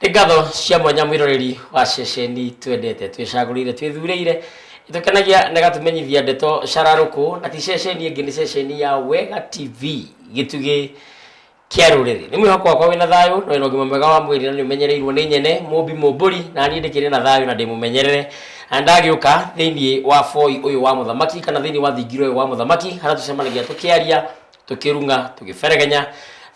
Nĩ ngatho cia mwanya mwĩroreri wa ceceni twendete twĩcagũrĩire twĩthurĩire ĩtũkenagia na ĩgatũmenyithia ndeto cararũkũ na ti ceceni ĩngĩ nĩ ceceni ya Wega TV gĩtugĩ kĩa rũrĩrĩ. Nĩ mwĩhoko wakwa wĩna thayũ na wĩna ũgima mwega wa mwĩrĩ na nĩ ũmenyereirwo nĩ nyene mũmbi mũmbũri na niĩ ndĩkĩrĩ na thayũ na ndĩmũmenyerere na ndagĩũka thĩinĩ wa boi ũyũ wa mũthamaki kana thĩinĩ wa thingira ũyũ wa mũthamaki harĩa tũcemanagia tũkĩaria tũkĩrung'a, tũgĩberegenya,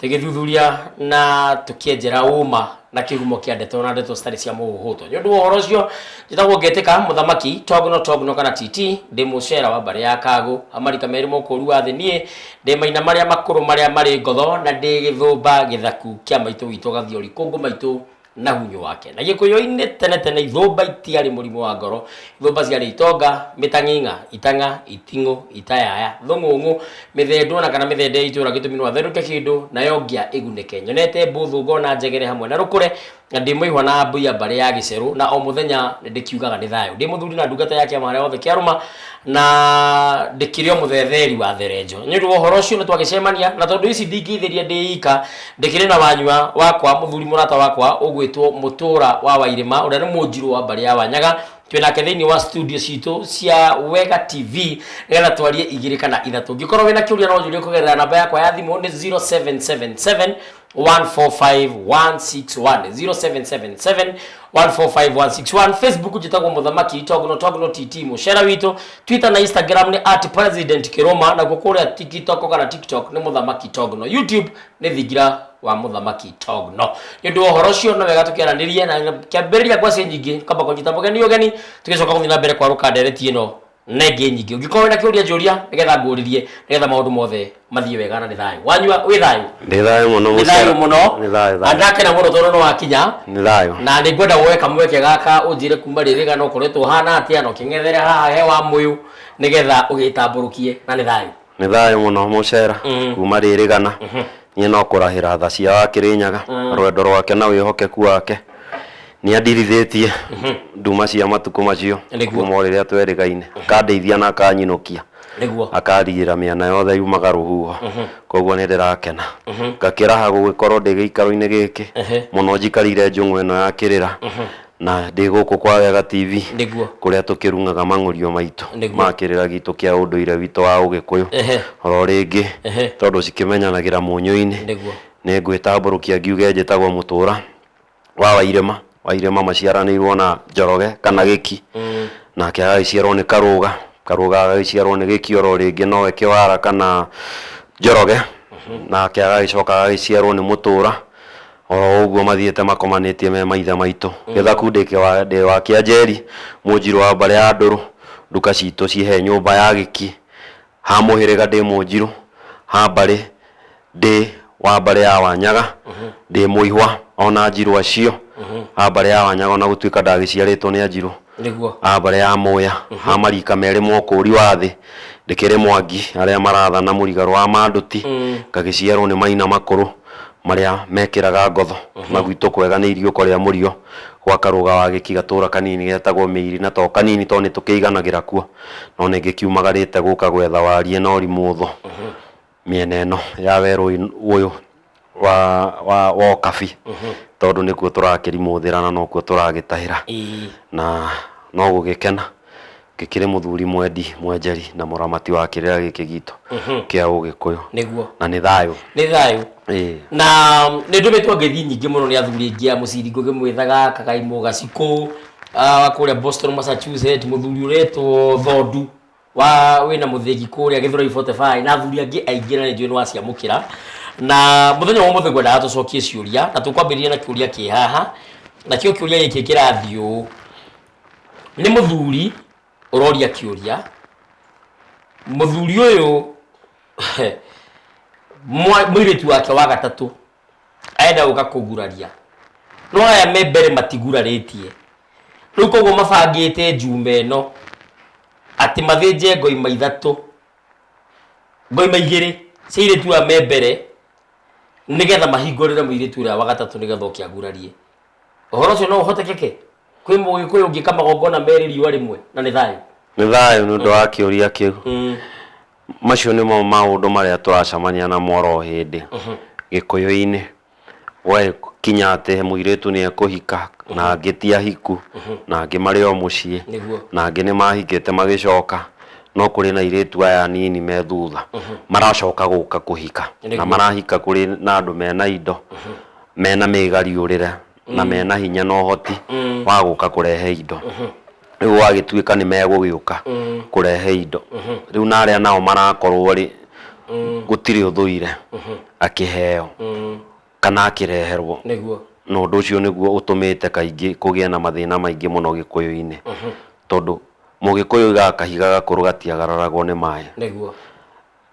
tũgĩthuthuria na tũkĩenjera ũma na kĩhumo kĩa ndeto na ndeto citarĩ cia mũhũhũto. Nĩ ũndũ wa ũhoro ũcio, njĩtagwo Ngetĩka Mũthamaki, Togno Togno kana TT, ndĩ mũcera wa mbarĩ ya Kagũ, amarika merĩ mũkũru wa thĩ niĩ, ndĩ maina marĩa makũrũ marĩa marĩ ngotho na ndĩ gĩthũmba gĩthaku kĩa maitũ witũ Gathiori kũngũ maitũ na hunyũ wake. Na Gĩkũyũ-inĩ tene tene ithũmba itiarĩ mũrimũ wa ngoro, ithũmba ciarĩ itonga, mĩtang'ing'a, itang'a, iting'ũ, itayaya, thũng'ũng'ũ, mĩthendũ ona kana mĩthende ya itũra gĩtũmi no atherũke kĩndũ nayo ngĩa ĩgunĩke. Nyonete mbũthũ ngona njegere hamwe na rũkũre na ndĩ mũihwa na mbui ya mbarĩ ya gĩcerũ na o mũthenya nĩndĩkiugaga nĩ thayũ. Ndĩ mũthuri na ndungata ya kĩama harĩa hothe kĩarũma na ndĩkĩrĩ o mũthetheri wa therenjo. Nĩ ũndũ wa ũhoro ũcio nĩ twagĩcemania na tondũ ici ndingĩithĩria ndĩ ika ndĩkĩrĩ na wanyua wakwa mũthuri mũrata wakwa ũgwĩtwo Mũtũra wa Wairĩma ũrĩa nĩ mũnjirũ wa mbarĩ ya Wanyaga. Twĩ nake thĩinĩ wa studio citũ cia Wega TV nĩgetha twarie igĩrĩ kana ithatũ. Ũngĩkorwo wĩna kĩũria no ũnjũrie kũgerera namba yakwa ya thimũ nĩ 0777 145161 0777 145161 Facebook njĩtagwo mũthamaki togno togno tt mũcera witũ Twitter na Instagram nĩ at president Kĩrũma nakuo kũrĩa TikTok kana TikTok nĩ mũthamaki togno YouTube nĩ thingira wa mũthamaki togno nĩ ũndũ wa ũhoro ũcio no wega tũkĩaranĩrie na kĩambĩrĩria ngwacĩ nyingĩ kamba kũnyita mũgeni ũgeni tũgĩcoka gũthiĩ na mbere kwarũka ndereti ĩno na ĩngĩ nyingĩ ũngĩkorwo wĩna kĩũria njũria nĩgetha ngũrĩrie nĩgetha maũndũ mothe mathiĩ wega na nĩ thayũ wanyua wĩ thayũ Ndĩ thayũ mũno nĩ thayũ mũno Nĩ thayũ na thayũ. ndakena mũno tondũ nĩ wakinya Nĩ thayũ. na nĩ ngwenda woe kamweke gaka ũnjĩre kuma rĩrĩ gana ũkoretwo ũhana atĩa na ũkĩng'ethere haha he wa mũyũ nĩgetha ũgĩtambũrũkie na nĩ thayũ Nĩ thayũ mũno mũcera kuma rĩrĩ gana niĩ no kũrahĩra tha cia wa Kĩrĩnyaga rwendo rwake na wĩhokeku wake nĩ andirithĩtie nduma cia matukũ macio Nĩguo. kuma o rĩrĩa twerĩgaine akandeithia na akanyinũkia nĩguo akarigĩra mĩena yothe yumaga rũhuho koguo nĩ ndĩrakena ngakĩraha gũgĩkorwo ndĩ gĩikaro-inĩ gĩkĩ Ehe. mũno njikarĩire njũng'wa ĩno ya kĩrĩra na ndĩ gũkũ kwa Wega TV Nĩguo. kũrĩa tũkĩrung'aga mang'ũrio maitũ Nĩguo. ma kĩrĩra gitũ kĩa ũndũire witũ wa ũgĩkũyũ Ehe. oro rĩngĩ Ehe. tondũ cikĩmenyanagĩra mũnyũ-inĩ Nĩguo. nĩ ngwĩtambũrũkia ngiuge njĩtagwo Mũtũra wa Wairĩma Wairĩma maciaranĩirwo na Njoroge kana Gĩki nake agagĩciarwo nĩ Karũga Karũga agagĩciarwo nĩ Gĩki oro rĩngĩ nowe Kĩwara kana Njoroge nake agagĩcoka agagĩciarwo nĩ Mũtũra Oro ũguo mathiĩte makomanĩtie me maithe maitũ. Gĩthaku ndĩ wa Kĩanjeri, Mũnjirũ wa mbarĩ ya Ndũrũ, nduka citũ ciĩ he nyũmba ya Gĩki, ha mũhĩrĩga ndĩ Mũnjirũ, ha mbarĩ ndĩ wa mbarĩ ya Wanyaga, ndĩ Mũihwa ona Anjirũ acio, a mbarĩ ya Wanyaga ona gũtuĩka ndagĩciarĩtwo nĩ Anjirũ. Nĩguo. A mbarĩ ya Mũya, ha marika merĩ ma ũkũũri wa thĩ, ndĩkĩrĩ Mwangi, arĩa marathana mũrigarũ wa Manduti, ngagĩciarwo nĩ Maina Makũrũ, marĩa mekĩraga ngotho, na gwitũ kwega nĩ iriũko rĩa mũrio, gwa Karũga wa Gĩki gatũũra kanini getagwo Mĩiri, na to kanini tondũ nĩtũkĩiganagĩra kuo, no nĩngĩkiumagarĩte gũka gwetha wariĩ na ũrimũtho. Mĩena ĩno ya werũ ũyũ wa wa wa ũkabi tondũ nĩkuo tũrakĩrimũthĩra na nokuo tũragĩtahĩra na no gũgĩkena ngĩkĩrĩ mũthuri mwendi mwenjeri na mũramati wa kĩrĩra gĩkĩ gitũ kĩa ũgĩkũyũ Nĩguo. na nĩ thayũ Nĩ thayũ. Ĩĩ. Na nĩ ndũmĩtwo ngeithi nyingĩ mũno nĩ athuri aingĩ a mũciri Ngũgĩ Mwĩthaga, Kagaimũ Gacikũ, wa kũrĩa Boston Massachusetts, mũthuri ũretwo Thondu. wa wĩna mũthĩgi kũrĩa Gĩthũrai 45 na athuri angĩ aingĩ na nĩ njũĩ nĩ waciamũkĩra na mũthenya wa ũmũthĩ ngwendaga tũcokie ciũria na tũkwambĩrĩria na kĩũria kĩ haha nakĩo kĩũria gĩkĩ kĩrathiĩ ũũ nĩ mũthuri ũroria kĩũria mũthuri ũyũ mũirĩtu wake wa gatatũ arenda gũka kũguraria no aya me mbere matigurarĩtie rĩu koguo mabangĩte njuma ĩno atĩ mathĩnje ngoima ithatũ ngoima igĩrĩ cia airĩtu aya me mbere nĩgetha mahingũrĩre mũirĩtu ũrĩa wa gatatũ nĩgetha oke agurarie ũhoro ũcio no ũhotekeke kwĩ mũgĩkũyũ ũngĩka magongona merĩ riũa rĩmwe na nĩ thayũ Nĩ thayũ nĩ ũndũ wa kĩũria kĩu. Macio nĩmo maũndũ marĩa tũracemania namo oro hĩndĩ Gĩkũyũ-inĩ. Gwakinya atĩ mũirĩtu nĩ ekũhika na angĩ ti ahiku na angĩ marĩ o mũciĩ Nĩguo. na angĩ nĩ mahikĩte magĩcoka, no kũrĩ na airĩtu aya anini me thutha maracoka gũka kũhika na Nĩguo. marahika kũrĩ na andũ mena indo, mena mĩgariũrĩre na mena hinya na ũhoti wa gũka kũrehe indo. Rĩu gwagĩtuĩka nĩ megũgĩũka kũrehe indo, rĩu na arĩa nao marakorwo rĩ, gũtirĩ ũthũire akĩheo kana akĩreherwo. Nĩguo. Na ũndũ ũcio nĩguo ũtũmĩte kaingĩ kũgĩe na mathĩna maingĩ mũno Gĩkũyũ-inĩ, tondũ Mũgĩkũyũ oigaga kahiga gakũrũ gatiagararagwo nĩ maĩ. Nĩguo.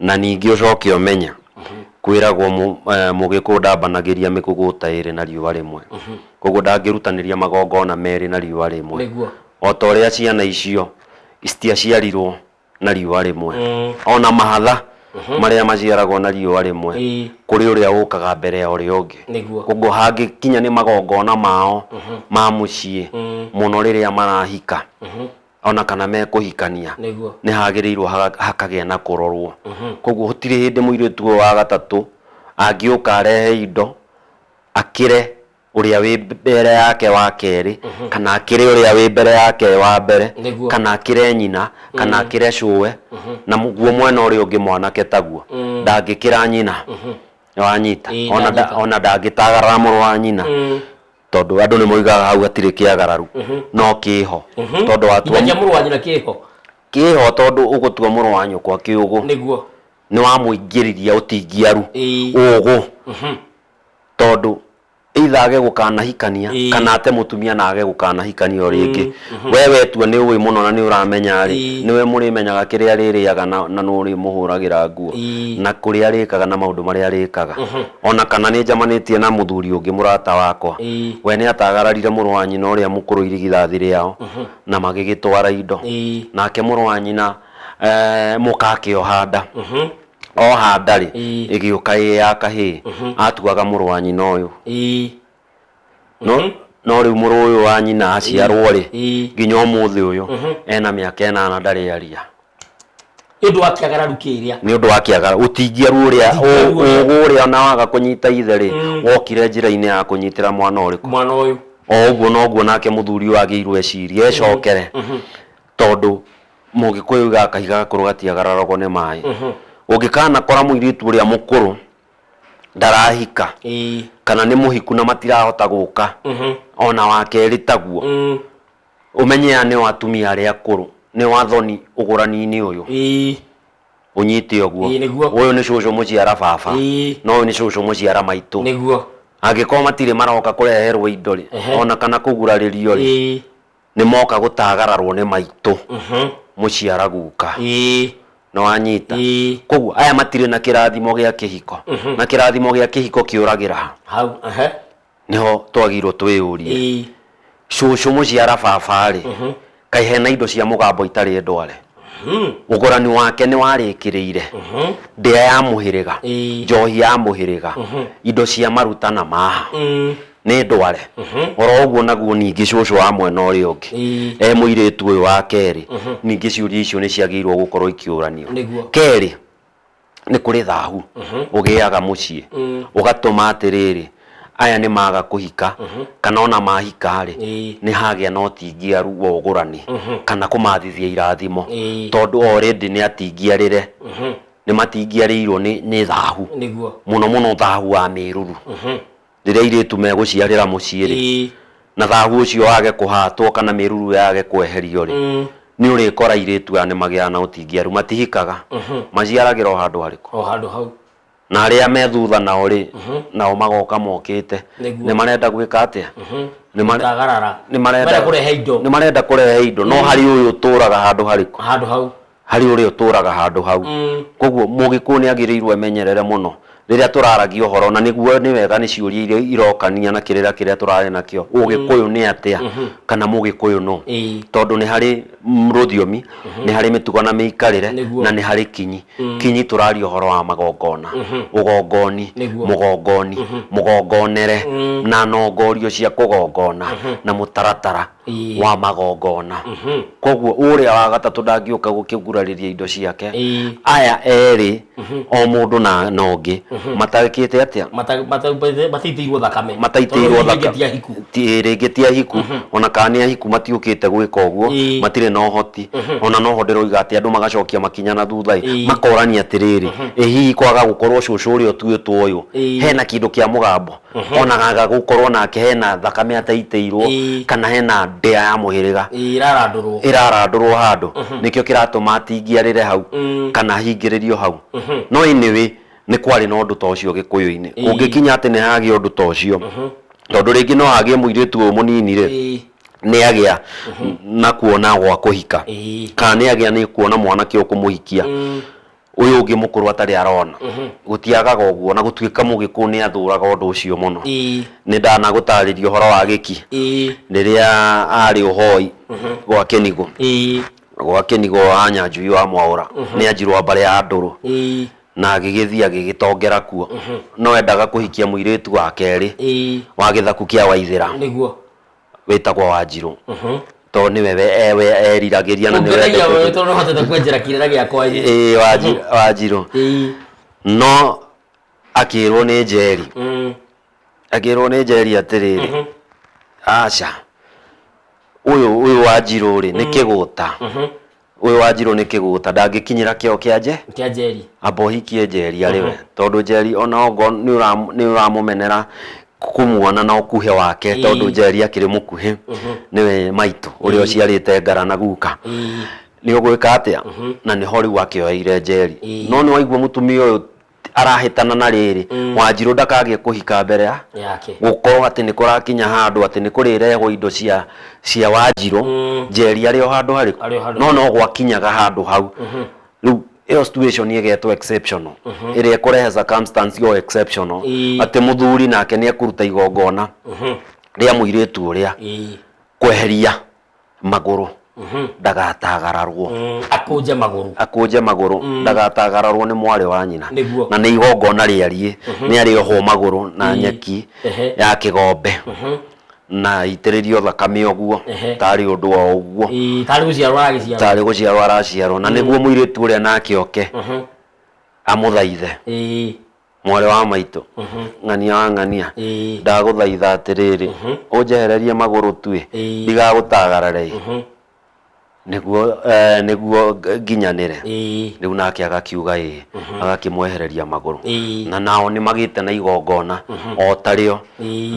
Na ningĩ ũcoke ũmenye kwĩragwo Mũgĩkũyũ ndambanagĩria mĩkũgũta ĩrĩ na riũa rĩmwe, koguo ndangĩrutanĩria magongona merĩ na riũa rĩmwe. Nĩguo. O ta ũrĩa ciana icio citiaciarirwo na riũa rĩmwe, ona mahatha marĩa maciaragwo na riũa rĩmwe, kũrĩ ũrĩa ũkaga mbere ya ũrĩa ũngĩ. Nĩguo. Koguo hangĩkinya nĩ magongona mao ma mũciĩ mũno rĩrĩa marahika ona kana mekũhikania, Nĩguo. nĩ hagĩrĩirwo hakagĩa na kũrorwo. Koguo gũtirĩ hĩndĩ mũirĩtu ũyũ wa gatatũ angĩũka arehe indo akĩre ũrĩa wĩ mbere yake wa kerĩ, kana akĩre ũrĩa wĩ mbere yake wa mbere, Nĩguo. kana akĩre nyina, kana akĩre cũwe, na guo mwena ũrĩa ũngĩ mwanake taguo ndangĩkĩra nyina. Nĩwanyita? Ĩĩ, Ona ndanyita. ona ndangĩtagarara mũrũ wa nyina, tondũ andũ nĩ moigaga hau hatirĩ kĩagararu, no kĩho, tondũ watua Nginyagia mũrũ wa nyina kĩho. Kĩho, tondũ ũgũtua mũrũ wa nyũkwa kĩũgũ. Nĩguo. Nĩ wamũingĩriria ũtingiaru, Ĩĩ. ũgũ, tondũ either age gũkanahikania kana ate mũtumia na age gũkanahikania o rĩngĩ. We wetua nĩ ũĩ mũno na nĩ ũramenya rĩ, nĩwe mũrĩmenyaga kĩrĩa arĩrĩaga na nũ ũrĩmũhũragĩra nguo na kũrĩa arĩkaga na maũndũ marĩa arĩkaga. Ona kana nĩ njamanĩtie na mũthuri ũngĩ mũrata wakwa, we nĩ atagararire mũrũ wa nyina ũrĩa mũkũrũ irigithathi rĩao na magĩgĩtwara indo, nake mũrũ wa nyina mũka akĩoha nda. Oha nda rĩ, ĩgĩũka ĩ ya kahĩĩ, atuaga mũrũ wa nyina ũyũ. No no rĩu mũrũ ũyũ wa nyina aciarwo rĩ, nginya ũmũthĩ ũyũ ena mĩaka 8 ndarĩ aria. Nĩ ũndũ wa kĩagararu kĩrĩa. Nĩ ũndũ wa kĩagara ũtingiaru ũrĩa Ũtingiaru ũrĩa. ũgũ ũrĩa ona waga kũnyita ithe rĩ, wokire njĩra-inĩ ya kũnyitĩra mwana ũrĩkũ? Mwana ũyũ. O ũguo noguo nake mũthuri ũyũ agĩrĩirwo ecirie ecokere, tondũ Mũgĩkũyũ oigaga kahiga gakũrũ gatiagararagwo nĩ maĩ. Ũngĩkanakora mũirĩtu ũrĩa mũkũrũ ndarahika kana nĩ mũhiku na matirahota gũka, ona wa kerĩ taguo, ũmenye aya nĩo atumia arĩa akũrũ, nĩo athoni ũgũrani-inĩ ũyũ. Ũnyite ũguo. Ĩĩ, nĩguo. Ũyũ nĩ cũcũ mũciara baba, na ũyũ nĩ cũcũ mũciara maitũ. Nĩguo. Angĩkorwo matirĩ maroka kũreherwo indo rĩ, ona kana kũgurarĩrio rĩ, nĩ moka gũtagararwo nĩ maitũ mũciara guka. Nĩ wanyita? Ĩĩ. Koguo aya matirĩ na kĩrathimo gĩa kĩhiko, na kĩrathimo gĩa kĩhiko kĩũragĩra ha? Hau. Ehe. Nĩho twagĩrĩirwo twĩyũrie. Cũcũ mũciara baba rĩ, kaĩ hena indo cia mũgambo itarĩ ndware? Ũgũrani wake nĩ warĩkĩrĩire ndĩa ya mũhĩrĩga, njohi ya mũhĩrĩga, indo cia maruta na maha nĩ ndware. Oro ũguo naguo ningĩ cũcũ wa mwena ũrĩa ũngĩ e mũirĩtu ũyũ wa kerĩ, ningĩ ciũria icio nĩ ciagĩrĩirwo gũkorwo ikĩũranio. Nĩguo. Kerĩ, nĩ kũrĩ thahu ũgĩaga mũciĩ ũgatũma atĩrĩrĩ, aya nĩ maga kũhika kana ona mahika rĩ, nĩ hagĩa na ũtingiaru wa ũgũrani kana kũmathithia irathimo, tondũ already nĩ atingiarĩre, nĩ matingiarĩirwo nĩ thahu. Nĩguo. Mũno mũno thahu wa mĩruru rĩrĩa airĩtu megũciarĩra mũciĩ rĩ, na thahu ũcio wage kũhatwo kana mĩruru yage kweherio rĩ, nĩ ũrĩkora airĩtu aya nĩ magĩaga na ũtingiaru, matihikaga, maciaragĩra o handũ harĩkũ? O handũ hau. Na arĩa me thutha nao rĩ, nao magoka mokĩte. Nĩguo. Nĩ marenda gwĩka atĩa? Nĩ Gũtagarara. nĩ marenda Marenda kũrehe indo. Nĩ marenda kũrehe indo, no harĩ ũyũ ũtũraga handũ harĩkũ? Handũ hau. Harĩ ũrĩa ũtũraga handũ hau. Koguo Mũgĩkũyũ nĩ agĩrĩirwo emenyerere mũno rĩrĩa tũraragia ũhoro, na nĩguo nĩ wega nĩ ciũria iria irokania na kĩrĩra kĩrĩa tũrarĩ nakĩo, Ũgĩkũyũ nĩ atĩa kana Mũgĩkũyũ nũ? Tondũ nĩ harĩ rũthiomi, nĩ harĩ mĩtugo na mĩikarĩre, Nĩguo. na nĩ harĩ kinyi. Kinyi tũraria ũhoro wa magongona, ũgongoni, Nĩguo. mũgongoni, mũgongonere, na nongorio cia kũgongona, na mũtaratara. Wa magongona. Koguo ũrĩa wa gatatũ ndangĩũka gũkĩgurarĩria indo ciake. Aya erĩ o mũndũ na ũngĩ matakĩte atĩa? Mataitĩirwo thakame. Mataitĩirwo Tondũ rĩngĩ ti ahiku. Rĩngĩ ti ahiku, ona kana nĩ ahiku matiũkĩte gwĩka ũguo, matirĩ na ũhoti. Ona noho ndĩroiga atĩ andũ magacokia makinya na thutha ĩ, makorania atĩrĩrĩ, ĩ hihi kwaga gũkorwo cũcũ ũrĩa ũtuĩtwo ũyũ, hena kĩndũ kĩa mũgambo, ona aga gũkorwo nake hena thakame ataitĩirwo, kana hena ndĩa ya mũhĩrĩga Ĩrarandũrwo. Ĩrarandũrwo handũ, nĩkĩo kĩratũma atingiarĩre hau kana ahingĩrĩrio hau. No anyway, nĩ kwarĩ na ũndũ ta ũcio Gĩkũyũ-inĩ. Kũngĩkinya atĩ nĩ hagĩa ũndũ ta ũcio, tondũ rĩngĩ no hagĩe mũirĩtu ũyũ mũnini rĩ, nĩ agĩa na kuona gwa kũhika, kana nĩ agĩa nĩ kuona mwanake ũkũmũhikia, ũyũ ũngĩ mũkũrũ atarĩ arona. Gũtiagaga ũguo, na gũtuĩka Mũgĩkũyũ nĩ athũraga ũndũ ũcio mũno. Nĩ ndanagũtarĩria ũhoro wa Gĩki rĩrĩa arĩ ũhoi gwa Kĩnigũ, gwa Kĩnigũ wa Nyanjui wa Mwaũra, nĩ anjirwo mbarĩ ya Ndũrũ, na agĩgĩthiĩ agĩgĩtongera kuo, no endaga kũhikia mũirĩtu wa kerĩ wa gĩthaku kĩa Waithĩra wĩtagwo Wanjirũ, tondũ nĩwe eriragĩria na nĩwe Ũngenagia endete. wewe tondũ ũhotete kwenjera kĩrĩra gĩakwa ĩ. Ĩĩ, Wanjirũ. No akĩrwo nĩ Njeri, akĩrwo nĩ Njeri atĩrĩrĩ, aca, ũyũ Wanjirũ rĩ, nĩ kĩgũta. Ũyũ Wanjirũ nĩ kĩgũta, ndangĩkinyĩra kĩo kĩa nje Kĩa Njeri. Amba ũhikie Njeri arĩ we, tondũ Njeri ona okorwo nĩ ũramũmenera kũmuona na ũkuhĩ wake, tondũ Njeri akĩrĩ mũkuhĩ, nĩwe maitũ ũrĩa ũciarĩte Ngara na guka, nĩ ũgwĩka atĩa? Na nĩho rĩu akĩoeire Njeri. No nĩ waigua mũtumia ũyũ arahĩtana na rĩrĩ, Wanjirũ ndakagĩe kũhika mbere ya yake, gũkorwo atĩ nĩ kũrakinya handũ atĩ nĩ kũrĩrehwo indo cia Wanjirũ, Njeri arĩ o handũ harĩkũ? Arĩ o handũ. No gwakinyaga handũ hau rĩu ĩyo situation ĩgetwo exceptional, ĩrĩa ĩkũrehe circumstance yo exceptional, atĩ mũthuri nake nĩ ekũruta igongona rĩa mũirĩtu ũrĩa kweheria magũrũ ndagatagararwo. Akũnje magũrũ. Akũnje magũrũ ndagatagararwo nĩ mwarĩ wa nyina. Nĩguo. Na nĩ igongona rĩariĩ, nĩ arĩohwo magũrũ na nyeki ya kĩgombe na itĩrĩrio thakame ũguo, tarĩ ũndũ o ũguo. Tarĩ gũciarwo aragĩciarwo. Tarĩ gũciarwo araciarwo, na nĩguo mũirĩtu ũrĩa nake oke amũthaithe, mwarĩ wa maitũ, ng'ania wa ng'ania, ndagũthaitha atĩrĩrĩ, ũnjehererie magũrũ tuĩ, ndigagũtagarare, nĩguo nginyanĩre. Rĩu nake agakiuga ĩĩ, agakĩmwehereria magũrũ. Na nao nĩ magĩte na igongona o tarĩo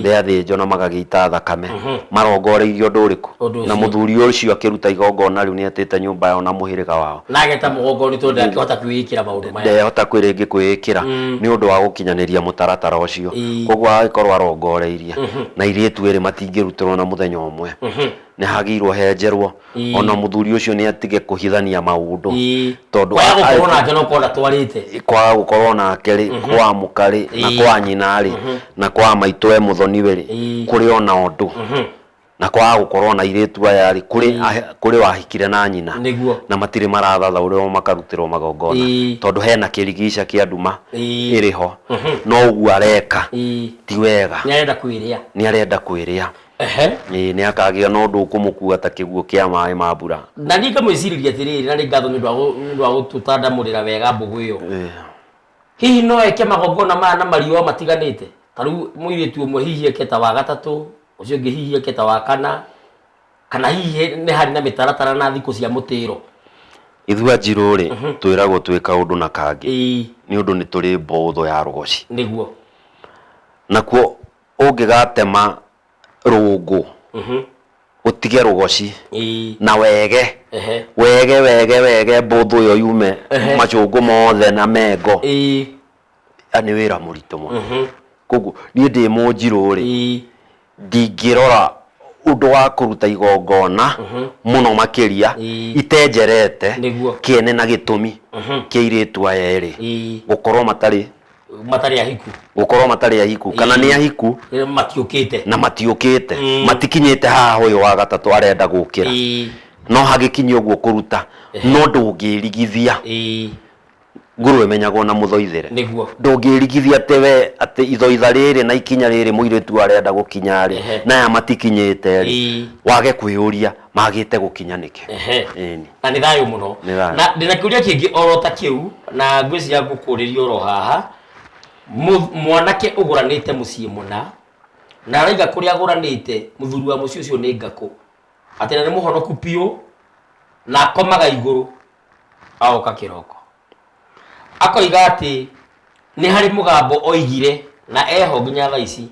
rĩathĩnjwo na magagĩita thakame marongoreirie ũndũ ũrĩkũ? Ũndũ Na ũcio. Mũthuri ũcio akĩruta igongona rĩu nĩ etĩte nyũmba yao na mũhĩrĩga wao. Na ageta mũgongoni tondũ ndangĩhota kwĩĩkĩra maũndũ maya. Ndehota kwĩ rĩngĩ kwĩĩkĩra nĩ ũndũ wa gũkinyanĩria mũtaratara ũcio. Koguo agagĩkorwo arongoreirie na airĩtu erĩ matingĩrutĩrwo na mũthenya ũmwe, nĩ hagĩirwo henjerwo. Ona mũthuri ũcio nĩ atige kũhithania maũndũ, tondũ Kwaga gũkorwo nake no korwo ndatwarĩte. Kwaga gũkorwo nake rĩ, kwa mũka rĩ, na kwa nyina rĩ, na kwa maitũ we mũthoniwe rĩ, kũrĩ ona ũndũ, na kwaga gũkorwo na airĩtu aya rĩ, kũrĩ wahikire na nyina, na matirĩ marathathaũrĩrwo makarutĩrwo magongona, tondũ hena kĩrigica kĩa nduma ĩrĩ ho. No ũguo areka ti wega. Nĩ arenda kwĩrĩa. Nĩ arenda kwĩrĩa. Ĩĩ, nĩ akagĩa na ũndũ ũkũmũkua ta kĩguũ kĩa maĩ ma mbura. Na niĩ ngamwĩcirĩria atĩrĩrĩ, na nĩ ngatho nĩ ũndũ wa gũtũtandamũrĩra wega mbũgũ ĩyo. Hihi no eke magongona maya na mariũa matiganĩte? Ta rĩu mũirĩtu ũmwe hihi eke ta wa gatatũ, ũcio ũngĩ hihi eke ta wa kana, kana hihi nĩ harĩ na mĩtaratara na thikũ cia mũtĩro? Ithuĩ Anjirũ rĩ, twĩragwo twĩ kaũndũ na kangĩ, nĩ ũndũ nĩ tũrĩ mbũthũ ya rũgoci. Nakuo ũngĩgatema rũngũ, ũtige rũgoci na wege, wege wege wege mbũthũ ĩyo yume macũngũ mothe na mengo, nĩ wĩra mũritũ mũno. Koguo niĩ ndĩ Mũnjirũ rĩ, ndingĩrora ũndũ wa kũruta igongona mũno makĩria itenjerete kĩene na gĩtũmi kĩa airĩtu aya erĩ gũkorwo matarĩ Matarĩ ahiku. Gũkorwo matarĩ ahiku, kana nĩ ahiku Matiũkĩte. Na matiũkĩte, matikinyĩte haha ũyũ wa gatatũ arenda gũkĩra. No hagĩkinye ũguo kũruta, no ndũngĩrigithia. Ngũrwe ĩmenyagwo na mũthoithere. Nĩguo. Ndũngĩrigithia atĩ we atĩ ithoitha rĩrĩ na ikinya rĩrĩ mũirĩtu arenda gũkinya rĩ, na aya matikinyĩte rĩ, wage kwĩyũria magĩte gũkinya nĩkĩ. Ĩni. Na nĩ thayũ mũno. Nĩ thayũ. Na ndĩna kĩũria kĩngĩ oro ta kĩu, na ngwĩciria ngũkũrĩria oro haha. Mwanake ũgũranĩte mũciĩ mũna, na araiga kũrĩa agũranĩte mũthuri wa mũciĩ ũcio nĩ ngakũ, atĩ na nĩ mũhonoku biũ, na akomaga igũrũ agoka kĩroko. Akoiga atĩ nĩ harĩ mũgambo oigire na eho nginya thaa ici,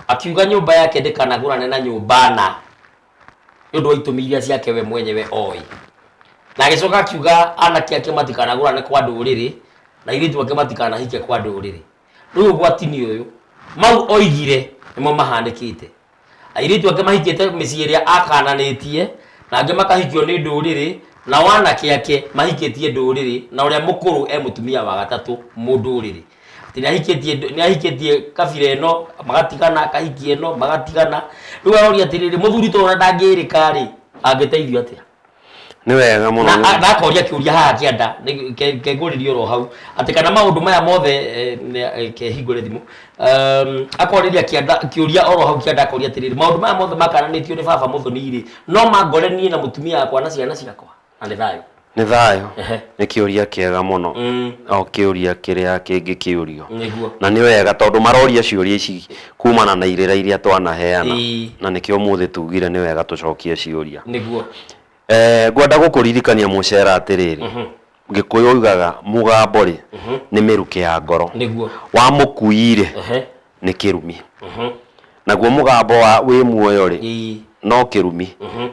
akiuga nyũmba yake ndĩkanagũrane na nyũmba na nĩ ũndũ wa itũmi iria ciake we mwenyewe oĩ. Na agĩcoka akiuga anake ake matikanagũrane kwa ndũrĩrĩ na airĩtu ake matikanahike kwa ndũrĩrĩ. Rĩu ũgwati nĩ ũyũ, mau oigire nĩmo mahanĩkĩte. Airĩtu angĩ mahikĩte mĩciĩ ĩrĩa akananĩtie, na angĩ makahikio nĩ ndũrĩrĩ, nao anake ake mahikĩtie ndũrĩrĩ, na ũrĩa mũkũrũ e mũtumia wa gatatũ mũndũrĩrĩ. Atĩ nĩahikĩtie nĩahikĩtie kabira ĩno, magatigana, akahikia ĩno, magatigana. Rĩu aroria atĩrĩrĩ, mũthuri ta ũyũ ona ndangĩrĩka rĩ, angĩteithio atĩa? Nĩ wega mũno. Na na akoria kĩũria haha kĩanda kengũrĩrio oro hau atĩ kana maũndũ maya mothe kehingũre thimũ, akorĩria kĩanda kĩũria oro hau kĩanda akoria atĩrĩrĩ, maũndũ maya mothe makananĩtio nĩ baba Mũthoni rĩ, no mangore niĩ na mũtumia wakwa na ciana ciakwa? Na nĩ thayũ. Nĩ thayũ. Nĩ kĩũria kĩega mũno, o kĩũria kĩrĩa kĩngĩkĩũrio. Nĩguo. Na nĩ wega tondũ maroria ciũria ici kumana na irĩra iria twanaheana. Na nĩkĩo ũmũthĩ tugire nĩ wega tũcokie ciũria. Nĩguo. Ngwenda gũkũririkania mũcera atĩrĩrĩ, Gĩkũyũ oigaga mũgambo rĩ, nĩ mĩrukĩ ya ngoro. Nĩguo. Wa mũkui rĩ, nĩ kĩrumi. Naguo mũgambo wa wĩ muoyo rĩ, no kĩrumi,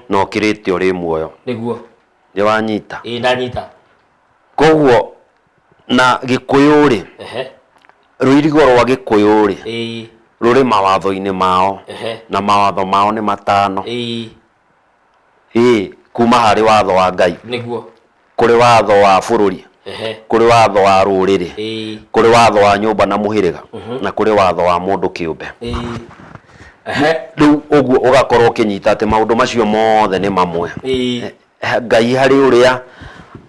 na ũkĩrĩte ũrĩ muoyo. Nĩguo. Nĩ wanyita? Ĩĩ, ndanyita. Koguo na Gĩkũyũ rĩ, rũirigo rwa Gĩkũyũ rĩ, rũrĩ mawatho-inĩ mao, na mawatho mao nĩ matano. Ĩĩ, kuma harĩ watho wa Ngai. Nĩguo. Kũrĩ watho wa bũrũri, kũrĩ watho wa rũrĩrĩ, kũrĩ watho wa nyũmba na mũhĩrĩga, na kũrĩ watho wa mũndũ kĩũmbe. Rĩu ũguo ũgakorwo ũkĩnyita atĩ maũndũ macio mothe nĩ mamwe. Ngai harĩ ũrĩa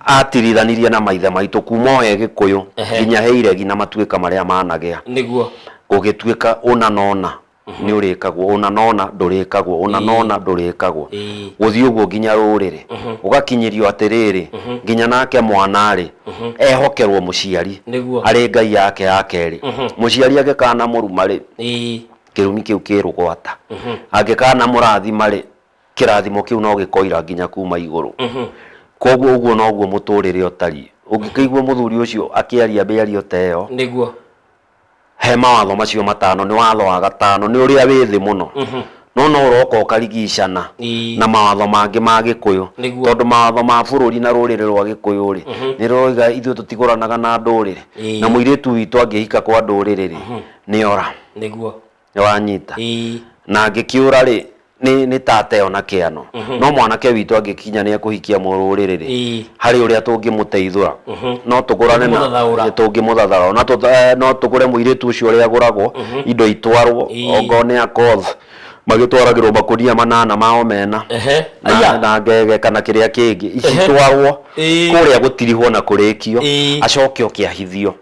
atirithanirie na maithe maitũ kuma o he Gĩkũyũ nginya he iregi na matuĩka marĩa managĩa. Nĩguo. Gũgĩtuĩka ũna na ũna nĩ ũrĩkagwo, ũna na ũna ndũrĩkagwo, ũna na ũna ndũrĩkagwo. Gũthiĩ ũguo nginya rũrĩrĩ. Ũgakinyĩrio atĩrĩrĩ, nginya nake mwana-rĩ, ehokerwo mũciari Nĩguo. arĩ Ngai yake ya kerĩ. Mũciari angĩkanamũruma-rĩ, kĩrumi kĩu kĩ rũgwata. Angĩkanamũrathima-rĩ, kĩrathimo kĩu no gĩkoira nginya kuma igũrũ. Koguo ũguo noguo mũtũrĩre ũtariĩ. Ũngĩkĩigua mũthuri ũcio akĩaria mĩario ta ĩyo, Nĩguo. he mawatho macio matano, nĩ watho wa gatano, nĩ ũrĩa wĩ thĩ mũno. No no ũroka ũkarigicana na mawatho mangĩ ma Gĩkũyũ. Nĩguo. Tondũ mawatho ma bũrũri na rũrĩrĩ rwa Gĩkũyũ rĩ, nĩ rũroiga ithuĩ tũtigũranaga na ndũrĩrĩ. Na mũirĩtu witũ angĩhika kwa ndũrĩrĩ rĩ, nĩ ora. Nĩguo. Nĩ wanyita? Na angĩkĩũra rĩ, nĩ ta ateo na kĩano. No mwanake witũ angĩkinya nĩ ekũhikia mũrũrĩrĩ rĩ, harĩ ũrĩa tũngĩmũteithũra. No tũgũrane na Tũngĩmũthathaũra. Tũngĩmũthathaũra. No tũgũre mũirĩtu ũcio ũrĩa agũragwo, indo itwarwo, ongorwo nĩ Akoth, magĩtwaragĩrwo makũnia manana ma omena, Aya. na ngege kana kĩrĩa kĩngĩ, citwarwo kũrĩa gũtirihwo na kũrĩkio, acoke oke ahithio.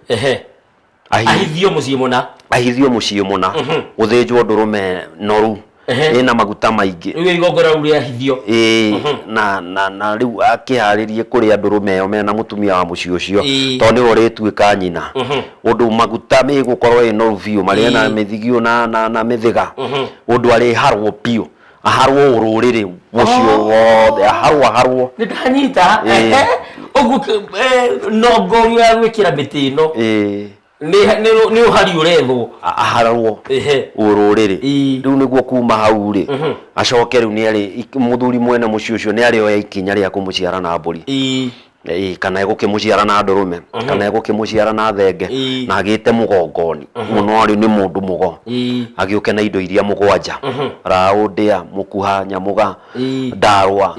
Ahithio mũciĩ mũna. Ahithio mũciĩ mũna, gũthĩnjwo ndũrũme noru ĩna maguta maingĩ. Rĩu igongona rĩu rĩahithio. Ĩĩ, na rĩu akĩharĩrie kũrĩa ndũrũme ĩyo mena mũtumia wa mũciĩ ũcio, tondũ nĩwe ũrĩtuĩka nyina. Ũndũ maguta ĩgũkorwo ĩ noru biũ, marĩe na mĩthigio na mĩthĩga, ũndũ arĩharwo biũ, aharwo ũrũrĩrĩ mũciĩ wothe, aharwo aharwo. Nĩ ndanyita. Ũguo nongorio ya gwĩkĩra mĩtĩ ĩno nĩ ũhari ũrethwo. Aharwo ũrũrĩrĩ. Rĩu nĩguo kuma hau rĩ, acoke rĩu nĩ arĩ mũthuri mwene mũciĩ ũcio nĩ arĩoya ikinya rĩa kũmũciara na mbũri. Kana egũkĩmũciara na ndũrũme, kana egũkĩmũciara na thenge, na agĩte mũgongoni mũno arĩ nĩ mũndũ mũgo, agĩũke na indo iria mũgwanja, raũ, ndĩa, mũkuha, nyamũga, ndarwa,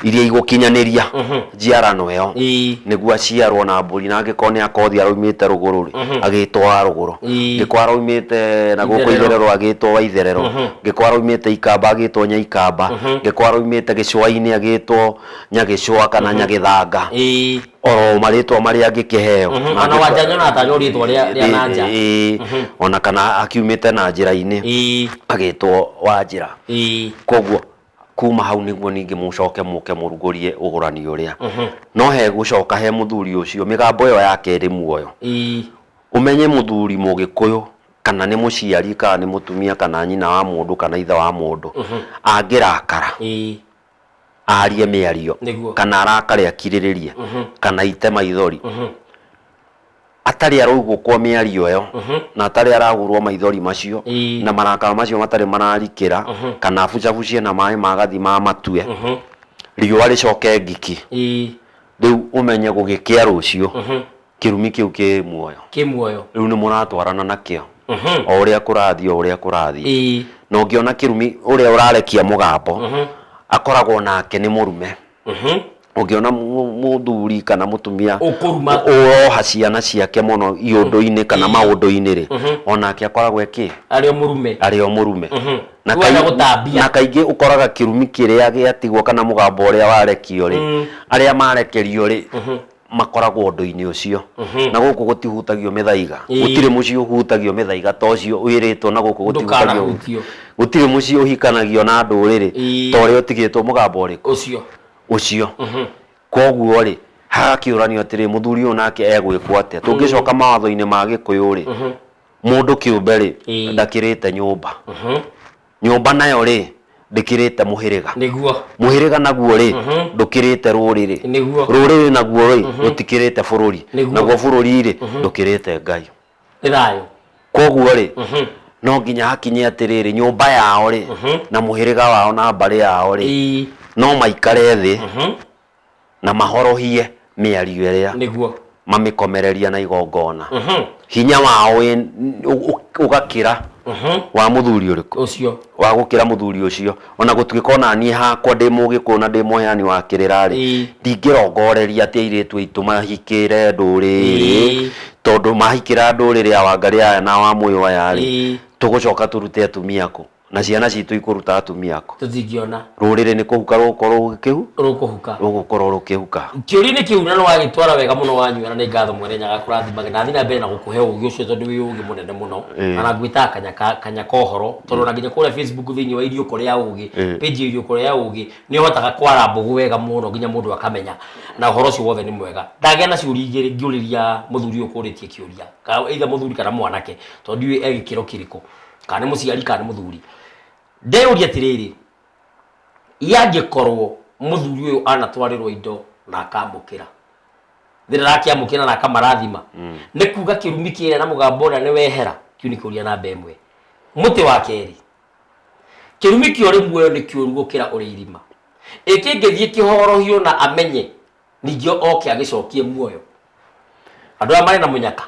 iria igũkinyanĩria njiarano ĩyo, nĩguo aciarwo na mbũri, na angĩkorwo nĩ akothi araumĩte rũgũrũ rĩ, agĩtwo wa rũgũrũ, angĩkorwo araumĩte na gũkũ itherero agĩtwo wa itherero, angĩkorwo araumĩte ikamba agĩtwo nyaikamba, angĩkorwo araumĩte gĩcũa-inĩ agĩtwo nyagĩcũa kana nyagĩthanga. Oro marĩtwa marĩa angĩkĩheo. Ona Wanja nyonaga tarĩ o rĩtwa rĩa na nja. Ĩĩ, ona kana akiumĩte na njĩra-inĩ agĩtwo Wanjĩra. Koguo kuma hau nĩguo ningĩ mũcoke mũke mũrugũrie ũgũrani ũrĩa. No hegũcoka he mũthuri ũcio mĩgambo ĩyo yake ĩrĩ muoyo. Ũmenye mũthuri mũgĩkũyũ kana nĩ mũciari kana nĩ mũtumia kana nyina wa mũndũ kana ithe wa mũndũ angĩrakara arie mĩario kana arakare akirĩrĩrie kana ite maithori atarĩ araugũkwo mĩario ĩyo na atarĩ arahurwo maithori macio na marakara macio matarĩ mararikĩra kana abucabucie na maĩ ma gathima amatue riũa rĩcoke ngiki rĩu ũmenye gũgĩkĩa rũciũ kĩrumi kĩu kĩ muoyo. Kĩ muoyo. Rĩu nĩ mũratwarana nakĩo o ũrĩa kũrathiĩ o ũrĩa kũrathiĩ. Na ũngĩona kĩrumi ũrĩa ũrarekia mũgambo akoragwo nake nĩ mũrume. Ũngĩona mũthuri kana mũtumia Ũkũruma. ũroha ciana ciake mũno iũndũ-inĩ kana maũndũ-inĩ rĩ, onake akoragwo ekĩ? Arĩ o mũrume. Arĩ o mũrume. Na Rĩu enda gũtambia. Na kaingĩ ũkoraga kĩrumi kĩrĩa gĩatigwo kana mũgambo ũrĩa warekio rĩ, arĩa marekerio rĩ, makoragwo ũndũ-inĩ ũcio. Na gũkũ gũtihutagio mĩthaiga. Gũtirĩ mũciĩ ũhutagio mĩthaiga ta ũcio wĩrĩtwo na gũkũ gũtihutagio. Ndũkanahutio. Gũtirĩ mũciĩ ũhikanagio na ndũrĩrĩ ta ũrĩa ũtigĩtwo mũgambo ũrĩkũ? Ũcio. Ũcio. Koguo rĩ, hagakĩũranio atĩrĩ, mũthuri ũyũ nake egwĩkwo atĩa? Tũngĩcoka mawatho-inĩ ma Gĩkũyũ rĩ, mũndũ kĩũmbe rĩ, ndakĩrĩte nyũmba. Nyũmba nayo rĩ, ndĩkĩrĩte mũhĩrĩga. Nĩguo. Mũhĩrĩga naguo rĩ, ndũkĩrĩte rũrĩrĩ. Nĩguo. Rũrĩrĩ naguo rĩ, rũtikĩrĩte bũrũri. Nĩguo. Naguo bũrũri rĩ, ndũkĩrĩte Ngai. Nĩ thayũ. Koguo rĩ, no nginya hakinye atĩrĩrĩ, nyũmba yao rĩ, na mũhĩrĩga wao na mbarĩ yao rĩ, no maikare thĩ na mahorohie mĩario ĩrĩa Nĩguo. mamĩkomereria na igongona. Hinya wao ũgakĩra wa mũthuri ũrĩkũ? Ũcio. Wa gũkĩra mũthuri ũcio. Ona gũtuĩka ona niĩ hakwa ndĩ mũgĩkũyũ na ndĩ mũheani wa kĩrĩra rĩ, ndingĩrongoreria atĩ airĩtu aitũ mahikĩre ndũrĩrĩ, tondũ mahikĩra ndũrĩrĩ a Wangarĩ aya na Wamũyũ aya rĩ, tũgũcoka tũrute atumia kũ? Na ciana citũ ikũruta atumia kũ? Tũtingĩona. Rũrĩrĩ nĩ kũhuka rũgũkorwo rũgĩkĩhu? Rũkũhuka. Rũgũkorwo rũkĩhuka. Kĩũria nĩ kĩu na nĩ wagĩtwara wega mũno wanyua na nĩ ngatho Mwene Nyaga akũrathimage na athiĩ na mbere na gũkũhe ũgĩ ũcio tondũ wĩ ũgĩ mũnene mũno. Na na ngwĩtaga kanya ka kanya ka ũhoro tondũ ona nginya kũrĩa Facebook thĩinĩ wa Iriũko rĩa Ũgĩ, page ya Iriũko rĩa Ũgĩ nĩ ũhotaga kwara mbũgũ wega mũno nginya mũndũ akamenya na ũhoro ũcio wothe nĩ mwega. Ndagĩa na ciũria igĩrĩ ngĩũrĩria mũthuri ũyũ ũkũrĩtie kĩũria, ka either mũthuri kana mwanake tondũ ndiũĩ e gĩkĩro kĩrĩkũ. Kana nĩ mũciari kana nĩ mũthuri. Ndeyũria atĩrĩrĩ, yangĩkorwo mũthuri ũyũ anatwarĩrwo indo na akamũkĩra, thĩna arakĩamũkĩra na akamarathima, nĩ kuga kĩrumi kĩrĩa na mũgambo ũrĩa nĩ wehera? Kĩu nĩ kĩũria namba ĩmwe. Mũtĩ wa kerĩ, kĩrumi kĩa ũrĩ muoyo nĩ kĩũru gũkĩra ũrĩ irima. Ĩ kĩngĩthiĩ kĩhorohio na amenye, ningĩ oke agĩcokie muoyo? Andũ aya marĩ na mũnyaka.